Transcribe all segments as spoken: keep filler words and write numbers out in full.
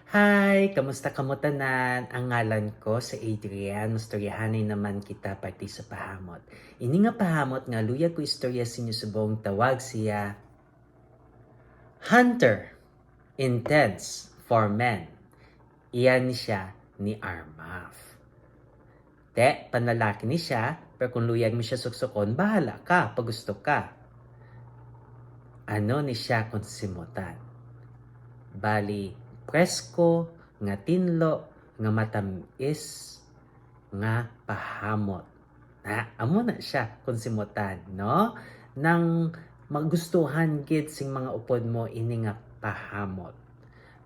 Hi! Kamusta kamo tanan? Ang ngalan ko si Adrian. Mastoryahanay naman kita parte sa pahamot. Ini nga pahamot nga luyag ko istorya sa inyo subong tawag siya Hunter Intense for Men. Iya ni siya ni Armaf. Te, panlalaki ni siya, pero kung luyag mo siya suksukon, bahala ka, pag gusto ka. Ano ni siya kung simutan? Bali, presko, nga tinlo, nga matamis, nga pahamot. Na, amo na siya kung simutan, no? Nang magustuhan gid sing mga upod mo ini nga pahamot.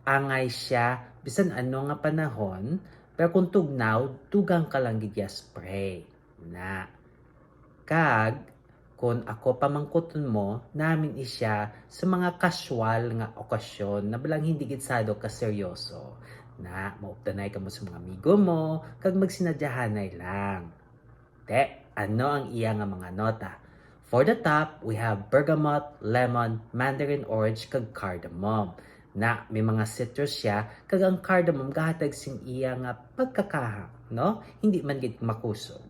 Angay siya, bisan ano nga panahon, pero kung tugnaw, dugang ka lang gid ya spray. Na. Kag, kung ako pamangkuton mo, namin isya sa mga casual nga okasyon na balang hindi gid sado ka seryoso. Na, maupdanay kamo sa mga amigo mo, kag magsinadyahanay lang. Te, ano ang iya nga mga nota? For the top, we have bergamot, lemon, mandarin orange, kag cardamom. Na, may mga citrus siya, kag ang cardamom gahatag sing iya nga pagkakahang, no? Hindi man gid makusog.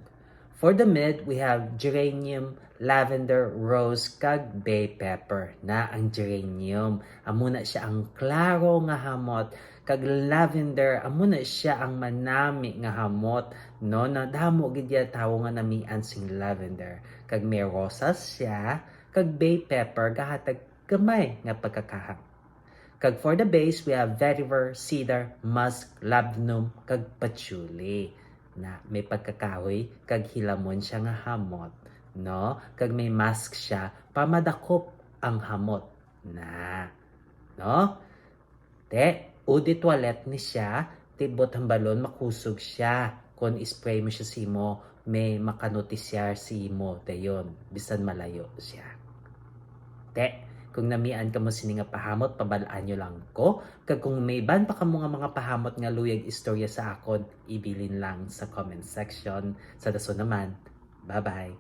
For the mid, we have geranium, lavender, rose, kag bay pepper. Na, ang geranium, amo na siya ang klaro nga hamot, kag lavender, amo na siya ang manami nga hamot, no? Nadamo gid ya tawo nga namian sing lavender. Kag may rosas siya, kag bay pepper gahatag gamay nga pagkakahang. Kag for the base, we have vetiver, cedar, musk, labdanum, kag patchouli. Na may pagkakahoy, kag hilamon siya nga hamot, no? Kag may musk siya, pamadakop ang hamot. Na, no? Te, eau de toilette ni siya, ti buot hambalon makusog siya. Kon spray mo siya sa imo, may makanotisyar sa imo dayon, bisan malayo siya. Te, kung namian kamo sini nga pahamot, pabal-an nyo lang ko. Kag kung may iban pa kamo nga mga pahamot nga luyag istorya sa akon, ibilin lang sa comment section. Sa dason naman, bye-bye.